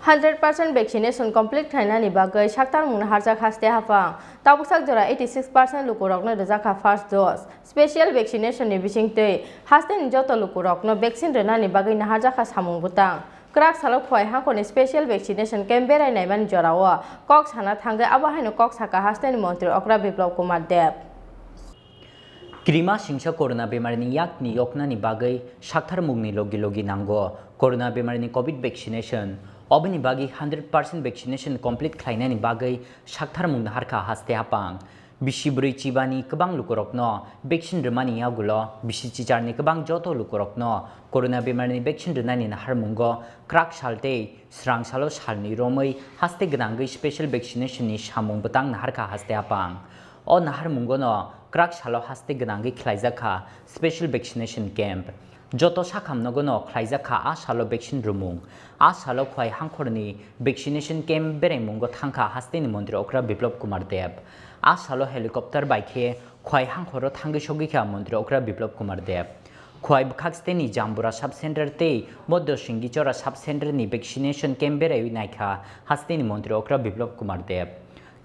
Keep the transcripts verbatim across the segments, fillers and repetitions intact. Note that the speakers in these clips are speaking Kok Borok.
Hundred percent vaccination complete khlainani bagwi saktarmungno harjak haste haphang. Tabuksak jora eighty six percent lukurokno rwjakha first dose. Special vaccination ni bisingtwi hasteni joto lukurokno vaccine rwnani bagwi naharjakha samung bwtang. Kwrak salo Khowai hangkhorni special vaccination camp berai naimani jorao kok sana thangwi abo haino kok saka hasteni montri okra Biplab Kumar Deb. Kirima singsa corona bemarini yakni yoknani bagwi saktharmungni logi logi nango corona bemarini covid vaccination. Oboni bagwi hundred percent vaccination complete khlainani bagwi saktharmung naharkha haste haphang. Bisi bwrwi chibani kwbang lukurokno vaccine rwmani yagulo bisi chicharni kwbang joto lukurokno corona bemarini vaccine rwnani naharmungo kwrak sal tei srang salo salni romwi haste gwnangwi special vaccination ni samung bwtang naharkha haste haphang. O naharmungono kwrak salo haste gwnangwi khlaijakha special vaccination camp. Joto sakham nogono khlaijakha a salo vaccine rwmung. A salo Khowai hangkhorni vaccination camp beraimungo thangkha hasteni montri okra Biplab Kumar Deb. A salo helicopter bai khe Khowai hangkhoro thangwi sogwikha montri okra Biplab Kumar Deb. Khowai bwkhak steni Jambura sub center tei Moddo Singhichora sub center ni vaccination camp beraiwi naikha hasteni montri okra Biplab Kumar Deb.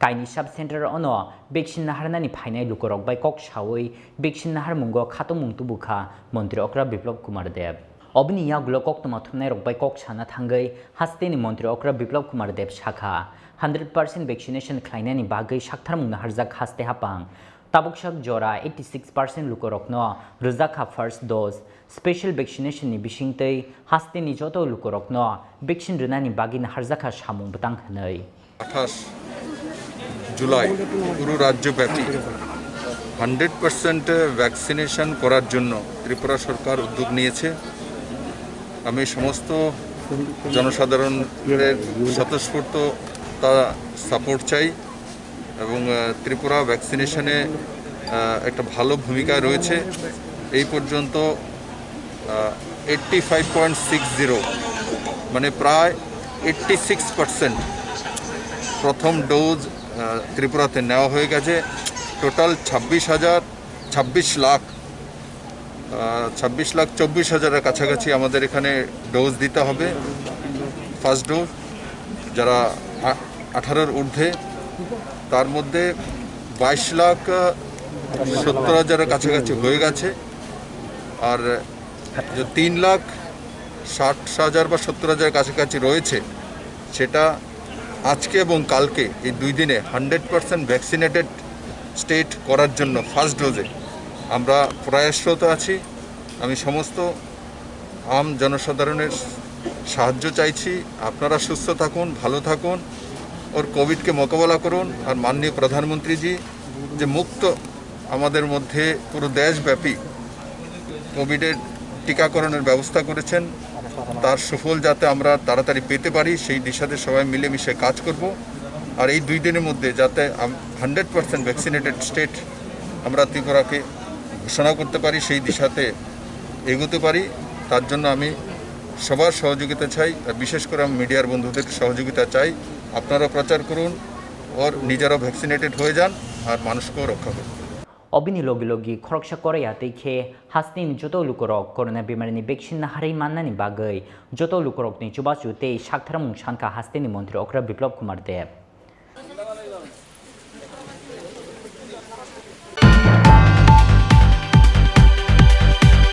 Kaini sub center ono vaccine naharnani phainai lukurok bai kok sawi vaccine naharmungo khatumung tubukha montri okra Biplab Kumar Deb. Oboni yagulo koktwma thumnairok bai kok sana thangwi hasteni montri okra Biplab Kumar Deb sakha, hundred percent vaccination khlainani bagwi saktharmung naharjak haste haphang. Tabuksak jora eighty six percent lukurokno rwjakha first dose. Special vaccination ni bisingtwi hasteni joto lukurokno vaccine rwnani bagwi naharjakha samung bwtang hwnwi. আঠাশ জুলাই পুরো রাজ্যব্যাপী hundred percent vaccination করার জন্য ত্রিপুরা সরকার উদ্যোগ নিয়েছে। আমি সমস্ত জনসাধারণের স্বতঃস্ফূর্ত তা সাপোর্ট চাই এবং আহ, ত্রিপুরা ভ্যাকসিনেশনে আহ, একটা ভালো ভূমিকা রয়েছে। এই পর্যন্ত eighty five point six zero, মানে প্রায় এইট্টি সিক্স পার্সেন্ট প্রথম ডোজ ত্রিপুরাতে নেওয়া হয়ে গেছে। টোটাল ছাব্বিশ হাজার, ছাব্বিশ লাখ, আহ, ছাব্বিশ লাখ চব্বিশ হাজারের কাছাকাছি আমাদের এখানে ডোজ দিতে হবে, ফার্স্ট ডোজ, যারা আ- আঠারোর ঊর্ধ্বে। তার মধ্যে বাইশ লাখ সত্তর হাজারের কাছাকাছি হয়ে গেছে। আর যে তিন লাখ ষাট হাজার বা সত্তর হাজার কাছাকাছি রয়েছে, সেটা আজকে এবং কালকে এই দুই দিনে হান্ড্রেড পার্সেন্ট ভ্যাকসিনেটেড স্টেট করার জন্য ফার্স্ট ডোজে আমরা প্রয়াসরত আছি। আমি সমস্ত আম জনসাধারণের সাহায্য চাইছি। আপনারা সুস্থ থাকুন, ভালো থাকুন, ওর কোভিডকে মোকাবেলা করুন। আর মাননীয় প্রধানমন্ত্রীজি যে মুক্ত আমাদের মধ্যে পুরো দেশব্যাপী কোভিডের টিকাকরণের ব্যবস্থা করেছেন, তার সুফল যাতে আমরা তাড়াতাড়ি পেতে পারি, সেই দিশাতে সবাই মিলেমিশে কাজ করব। আর এই দুই দিনের মধ্যে যাতে হান্ড্রেড পার্সেন্ট ভ্যাকসিনেটেড স্টেট আমরা ত্রিপুরাকে ঘোষণা করতে পারি, সেই দিশাতে এগোতে পারি, তার জন্য আমি সবার সহযোগিতা চাই। আর বিশেষ করে আমি মিডিয়ার বন্ধুদের সহযোগিতা চাই। আপনারা প্রচার করুন, ওর নিজেরা ভ্যাকসিনেটেড হয়ে যান আর মানুষকেও রক্ষা করুন। Obini logi logi khoroksa koroi atwi khe hasteni joto lukurok corona bimarini vaccine naharwi mannani bagwi joto lukurokni chubachu tei saktharmung sankha hasteni montri okra Biplab Kumar Deb.